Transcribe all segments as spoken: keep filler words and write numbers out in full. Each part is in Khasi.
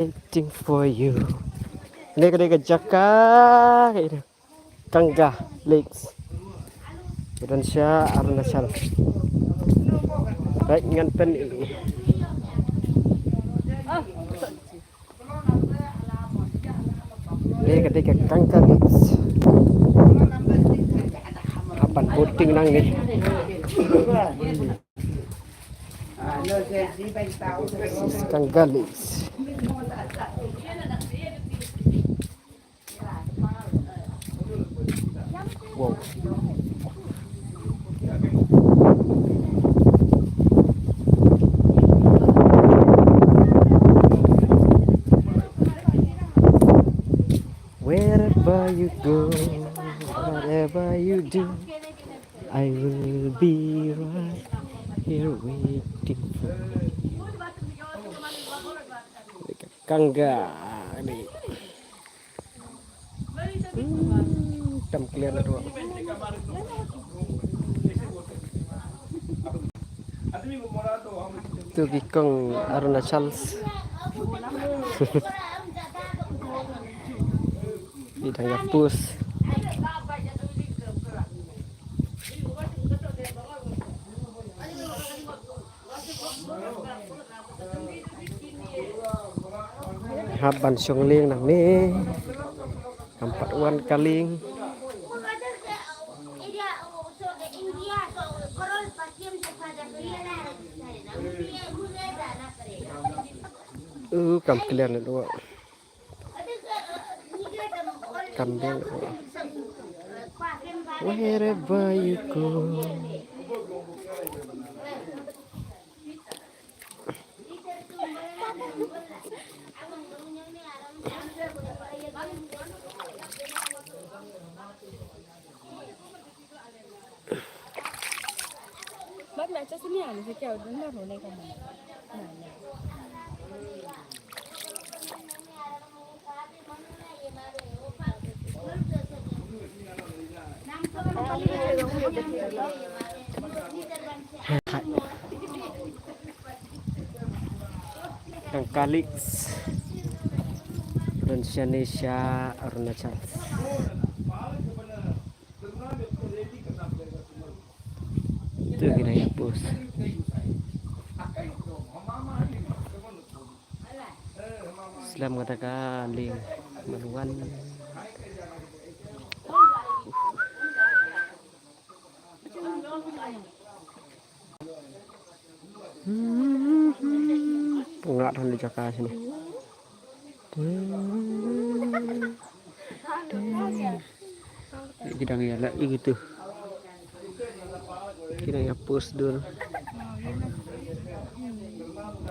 Waiting for you. Kane ka dei ka jaka ka ina, Kanga Lakes. Ka don sha Arunachal. Right, ngan pyn ïa. Kane ka dei ka Kanga Lakes. Hap ban boating nangne. This is Kanga Lakes. Wow. Wherever you go, whatever you do, I will be right here waiting for you. Kanga ni. Hmm, tam clear na tu. Tu ki kong Arunachal. Ki dang ïa push. Hap ban shong lieng nangne. Kam pat wan ka lieng. Uh, kam clear na dua. Kam biang. Wherever you go. Kanga Lakes. Don shane sha Arunachal. Tu ki dang ïa push. Slem kata ka lieng ban wan. Pyngat han jaka sini. Ki dang ïa lah ïa gitu. Ki dang ïa push dur.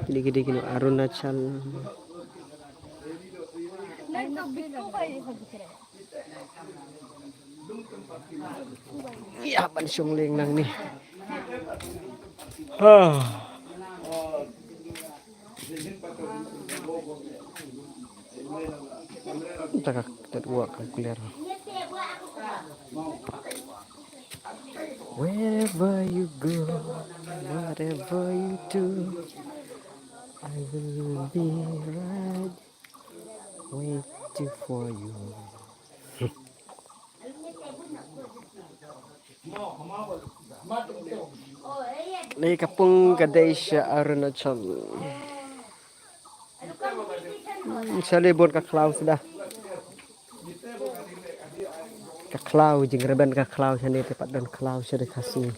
Kini kini kini Arunachal. Ïa ban shong lieng nangne. Ha. Taka tet wa ka clear. Wherever you go, whatever you do, I will be right waiting for you. Ni ka pung ka dei sha Arunachal. Hmm, shane bun ka khlaw sda. Ka khlaw, jingrben ka khlaw shane te pat don khlaw shane ka sngi.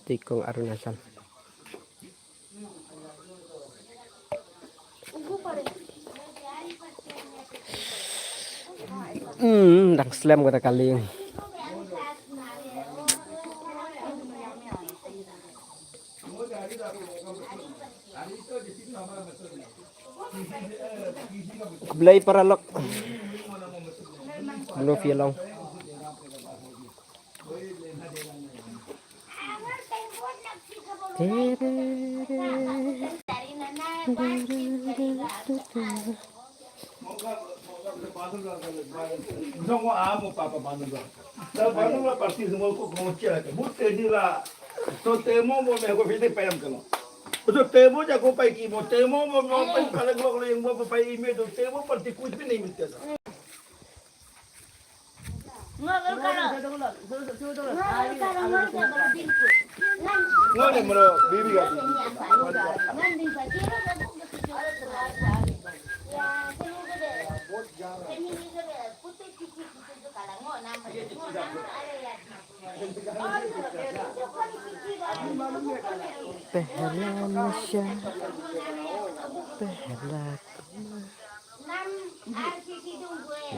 Tikong Arunachal. Hmm, dang slem kata ka lieng. Blei paralok. Mano phi long. पहला नशा, पहला खुमार,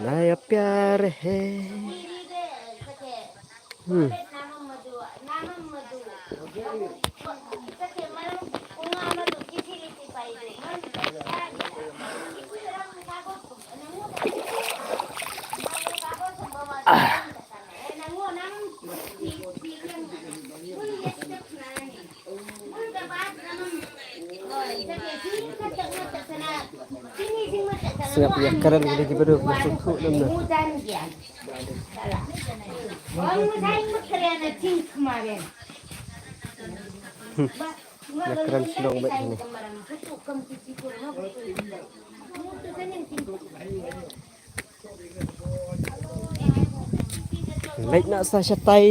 नया प्यार है। हम्म। Sngap ïa kren ki dei ki baduk ba suk suk nam na. Hmm. Ïa kren shnong bad ni. Leit na sa shatai.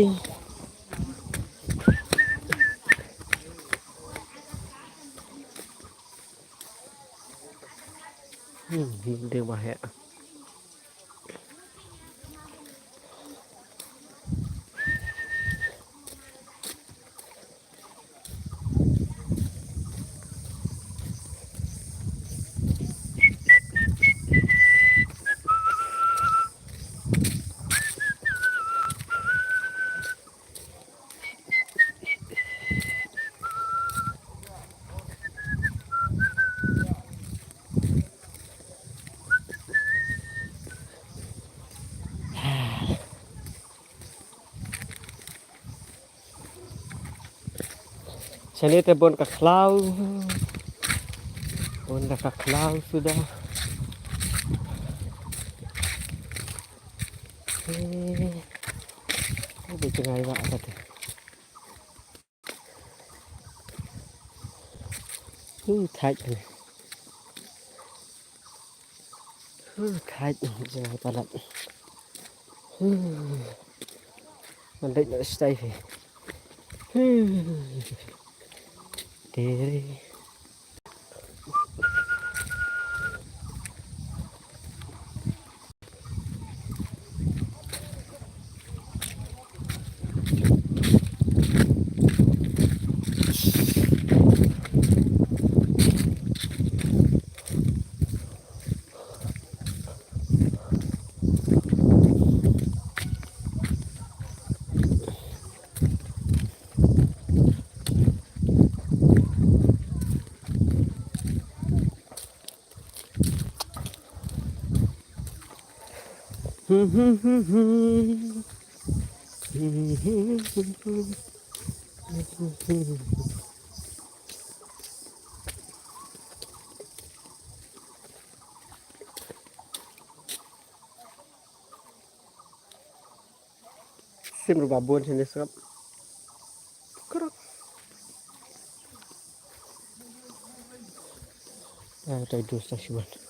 Hmm, dei ba heh. Shane te bun ka khlaw. Bun da ka khlaw suda. Eh, eh, dei jngai ba ka te. Hu thait ne. Hu thait ne jngai palat. Hu. Ngan dei na stai phi. Hu. Dere. Sim ruh ba bun shane sngap. Krok. Ah, tai dus ta shuan.